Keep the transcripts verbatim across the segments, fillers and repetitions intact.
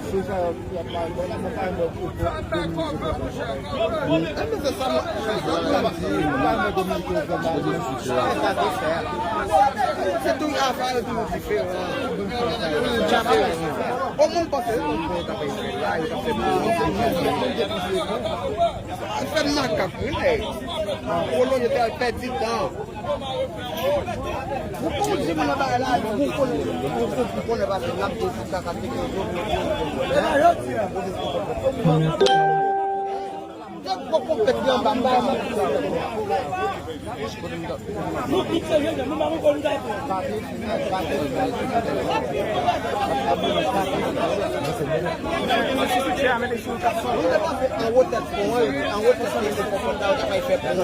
Se tou afè yo toujou diferan. O moun panse yo konn fè la, yo fè makak, wi. Kolon yo te al pèdi tan. Ou pa di moun nan bagay la, ou konnen, ou konnen pa se n ap di sa ka te gen. Te gwo konpèt li anba, m pa wè. Nou tout se jèn, nou pa konn bagay. Mwen te panse anwo tèt pon an, anwo tèt pon an, se pon sa yo ta pral fè pon an.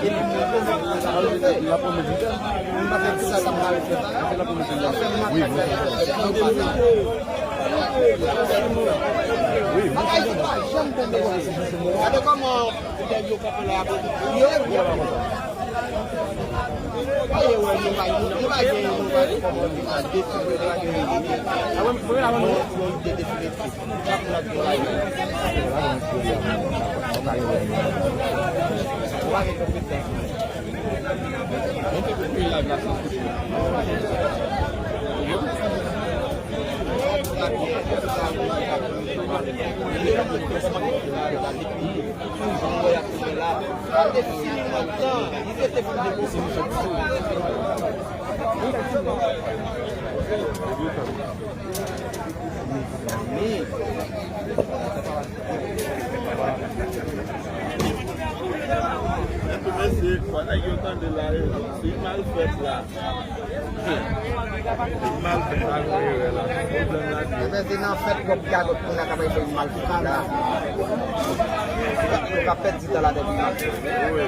Epi mwen te panse, mwen pa fè ti sa, sa m ta fè sa. Sa fè m makak. Bagay yo pa janm tonbe. Gade kòman nèg yo kanpe la, yo, yo, Aye, wè, nou pa, nou pa gen, nou pa gen kòman di sa, definitif, nou pa gen ide. Mwen, mwen, mwen, mwen, ide definitif. Chak moun ap gen ide. Nou pa gen konpetans. Mwen te pou peyi a gras an sou. Sa te fini lontan. Li te te fini depi se misye. Mezanmi. Epi mesye, fò nèg yo tande la, se mal fèt la. Mal fèt la, gon erè la. Pwoblèm la, Ebyen, se nan fèt w ap gadot moun nan k ap fè mal fèt la. Ou ka pèdi tan ladan pi mal fèt. Wi.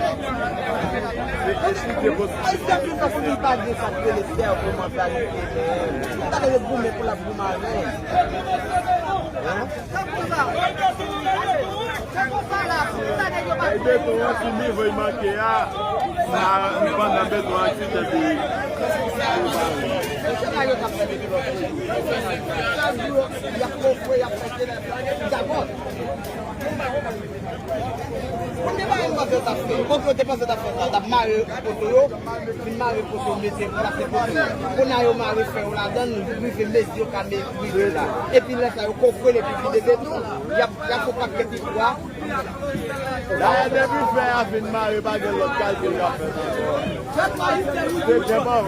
Se esplike pou Ayisyen ap vin fè konnen pa gen sa k rele sèvo mantalite, men. Ou ta dwe goumen pou l ap goumen avè w. Hein? Ay, beton an sou nivo l manke a. Sa, pandan beton an ki tande. Mesye sa yo k ap fè depi lòt. Chak jou, y ap ofre, y ap fè, y ap fè. Dakò. Premye bagay m panse yo t ap fè, konplo te panse t ap fè sa, t ap mare poto yo, fin mare poto yo, mete plase poto yo. Kounye a yo mare fè yo ladan l, rive mezi yo ka me-, rive la. Epi lè sa yo kofre l epi vide beton, y ap, y ap fè pakèt istwa. Dayè depi fè a fin mare, pa gen lòt kalkil k ap fèt ankò. Se depi anvan,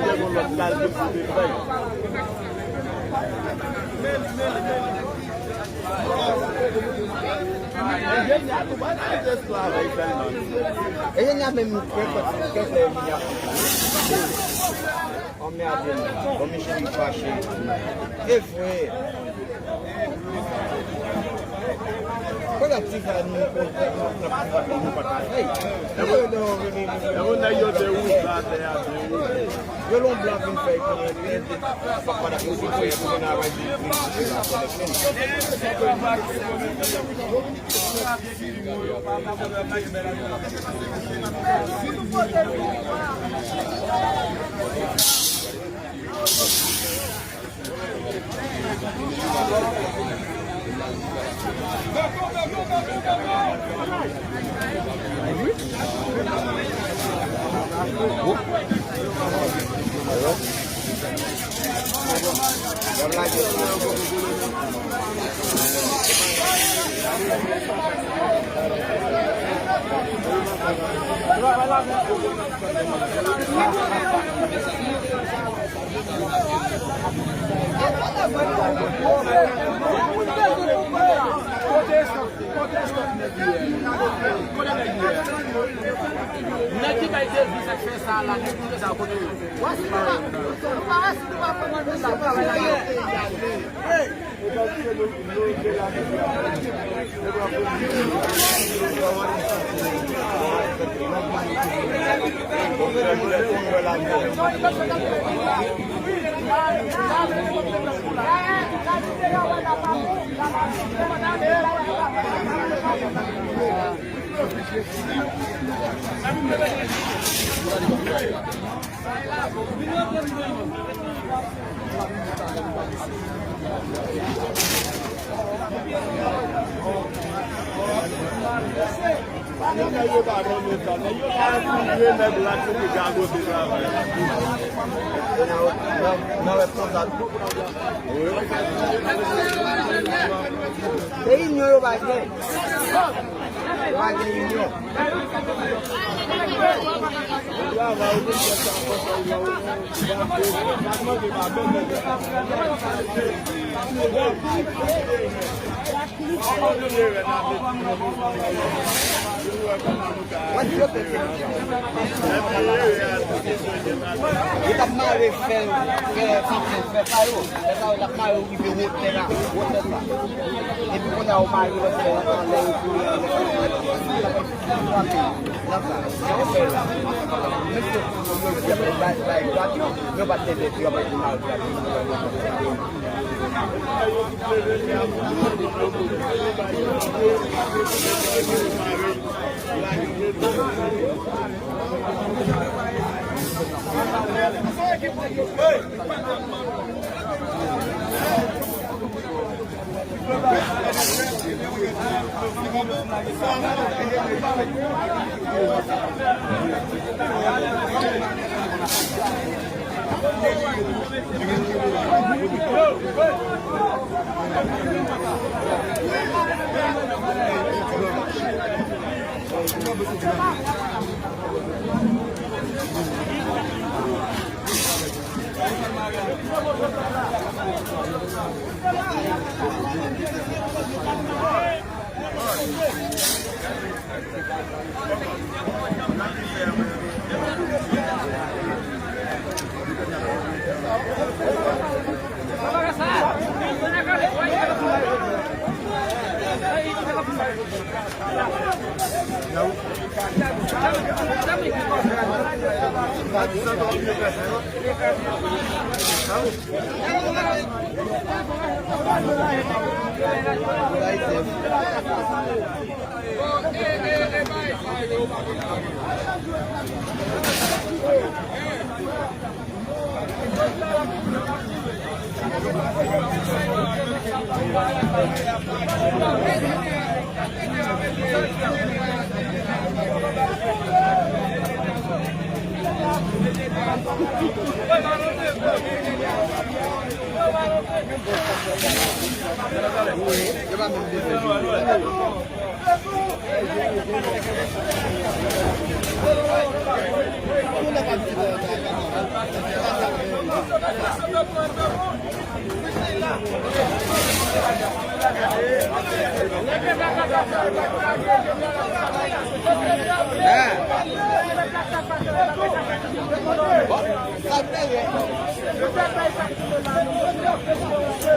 te gen lòt kalkil pou te fè. Enjenyè a menm nou kwè, kwè, kwè, kwè, enjenyè a. Anmède nou. Bon, mesye, li fache. E vre. Kote ti frè nou, nou, nou, nou pa ka fè. Yo lon blan vin fè konnen tèt. Nèg ki bay deviz ak fè sa la, nèg ki fè sa kote yo. Wè si nou pa, nou pa wè si nou pa pran nan sa travay la. Se inyon yo pa gen. Yo pa gen inyon. Yo t ap mare fè, fè, fè, fè sa yo. Fè sa yo, t ap mare yo rive wotè la, wotè sa. Epi kounye a, yo mare lòt fè yo anlè, yo kouri anlè. Nan sa, sa yo fè la. Mesye, yo di, bay, bay, gad yo, yo pa t tande, yo pa t mare gad yo.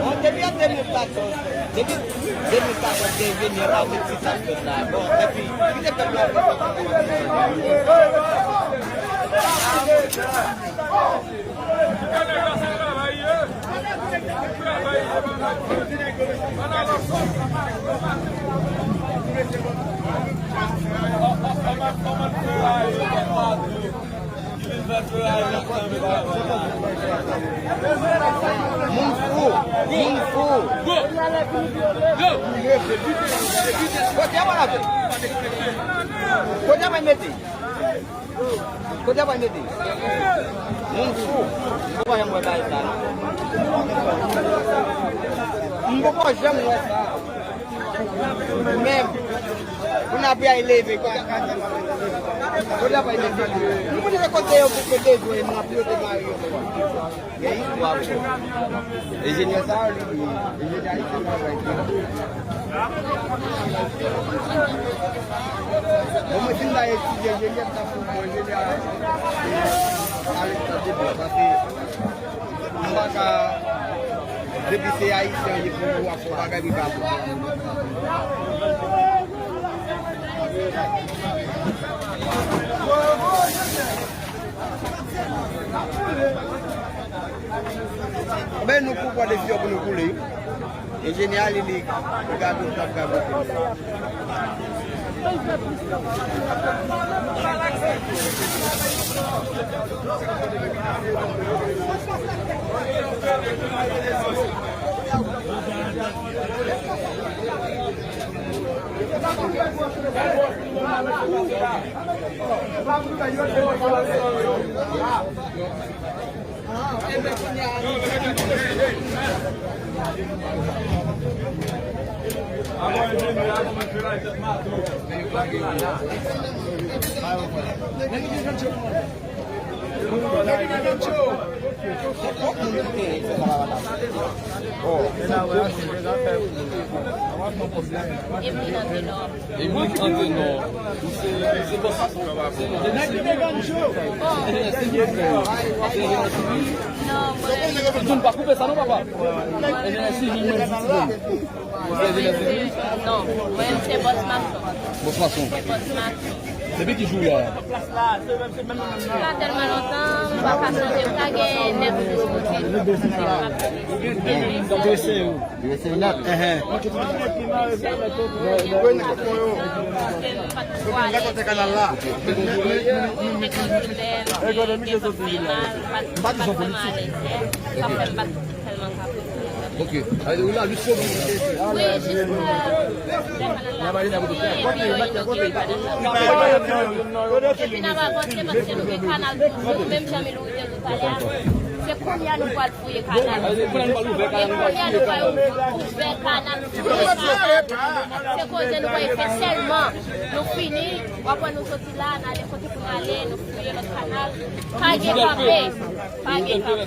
Bon, depi an de mil katòz, depi de mil katòz, te vini la, se ti sa k fèt la. Bon, epi, kite pèp la. Moun fou, moun fou. Kote a pral mete? Kote a pral mete? Kote a pral mete? Moun fou. Mwen pa janm wè bagay sa non. M poko janm wè sa. Menm, pou n ap al leve, kote, kote ap al leve? Nou konnen se kote yo pou kote yo, e nan pou yo te mare yo. Gen istwa pou. Enjenyè sa, li, enjenyè ayisyen travay. Bon, mwen fin la etidye enjenyè, m ta pou mwen enjenyè Alexandre Deblanc, paske M pa ka, depi se ayisyen ye pou w ap fè yon bagay, li pa bon. Enben, nou pou pran desizyon pou nou koule. Enjenyè a, li, li, li gade w, l ap gade w. Emily Antenor. Emily Antenor. Ou se, se bòs mason? Bon. Non, mwen. John, pa koupe sa non, papa. Enjenyè sivil, mwen di ti moun. Ou se enjenyè sivil? Non, mwen se bòs mason. Bòs mason. Se bòs mason. Depi ki jou w la? Pa tèlman lontan, m pa ka sonje, m ka gen nèf, dis kote. Donk, yo se yo. Yo se nèf. Ehèn. M pa di son politik. Ok. Alè, ou la, jis pou... Wi, jis pou... Epi n ap avanse paske nou gen kanal toujou, menm jan Milou te di talè a. Se kounye a nou pral fouye kanal. Se kounye a nou pral ouvè kanal. Se koze nou pral fè sèlman. Nou fini, w ap wè nou soti la, n ale kote pou n ale, nou fouye lòt kanal. Pa gen kanpe. Pa gen kanpe.